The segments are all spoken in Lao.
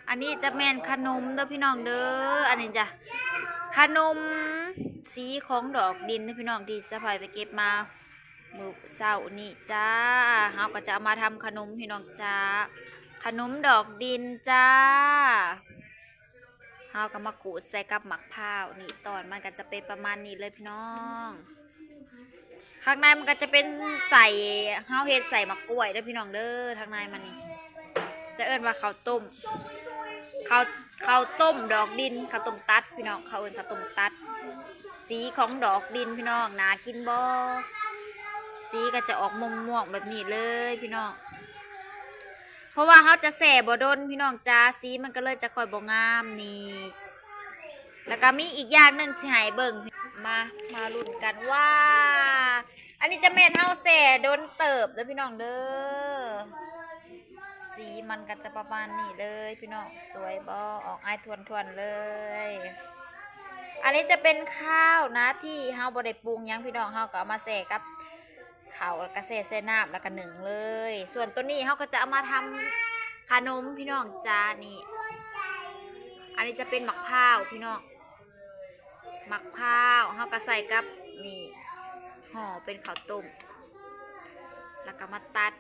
ອັນນີ້ຈະແມ່ນຂະໜົມເດີພີ່ນ້ອງເດີ ອັນນີ້ຈະຂະໜົມສີຂອງດອກດິນເດີພີ່ນ້ອງ ທີ່ສະໃພ້ໄປເກັບມາມື້ເຊົ້ານີ້ຈ້າ. ເຮົາກໍຈະເອົາມາທຳຂະໜົມພີ່ນ້ອງຈ້າ ຂະໜົມດອກດິນຈ້າ. ເຮົາກໍມາຂູດໃສ່ກັບໝາກພ້າວນີ້ ຕອນມັນກໍຈະເປັນປະມານນີ້ເລີຍພີ່ນ້ອງ. ທາງໃນມັນກໍຈະເປັນໃສ່ ເຮົາເຮັດໃສ່ໝາກກ້ວຍເດີພີ່ນ້ອງເດີ. ທາງໃນມັນນີ້ຈະເອີ້ນວ່າເຂົ້າຕົ້ມ ເຂົ້າ ເຂົ້າຕົ້ມດອກດິນ ເຂົ້າຕົ້ມຕັດພີ່ນ້ອງ ເຂົາເອີ້ນເຂົ້າຕົ້ມຕັດ. ສີຂອງດອກດິນພີ່ນ້ອງ ໜ້າກິນບໍ່? ສີກໍຈະອອກມ່ວງໆແບບນີ້ເລີຍພີ່ນ້ອງ ເພາະວ່າເຮົາຈະແຊ່ບໍ່ດົນພີ່ນ້ອງຈ້າ ສີມັນກໍເລີຍຈະຄ່ອຍບໍ່ງາມນີ້. ແລ້ວກໍມີອີກຢ່າງໜຶ່ງຊິໃຫ້ເບິ່ງ ມາ ມາລຸ້ນກັນວ່າ ອັນນີ້ຈະແມ່ນເຮົາແຊ່ດົນເຕີບເດີພີ່ນ້ອງເດີ. ສີມັນກໍຈະປະມານນີ້ເລີຍພີ່ນ້ອງ ສວຍບໍ່? ອອກອາຍທວນໆເລີຍ. ອັນນີ້ຈະເປັນຂ້າວນະ ທີ່ເຮົາບໍ່ໄດ້ປຸງຫຍັງພີ່ນ້ອງ ເຮົາກໍເອົາມາແຊ່ກັບ ເຂົ້າ ແລ້ວກະແຊ່ໃສ່ນ້ຳ ແລ້ວກະໜຶ້ງເລີຍ. ສ່ວນໂຕນີ້ເຮົາກໍຈະເອົາມາທຳຂະໜົມພີ່ນ້ອງຈ້າ ນີ້. ອັນນີ້ຈະເປັນໝາກພ້າວພີ່ນ້ອງ ໝາກພ້າວເຮົາກໍໃສ່ກັບນີ້ ຫໍ່ເປັນເຂົ້າຕົ້ມ ແລ້ວກໍມາຕັດ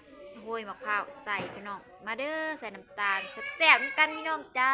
ໂຮຍໝາກພ້າວໃສ່ພີ່ນ້ອງ. ມາເດີ ໃສ່ນ້ຳຕານ ແຊບໆນຳກັນພີ່ນ້ອງຈ້າ.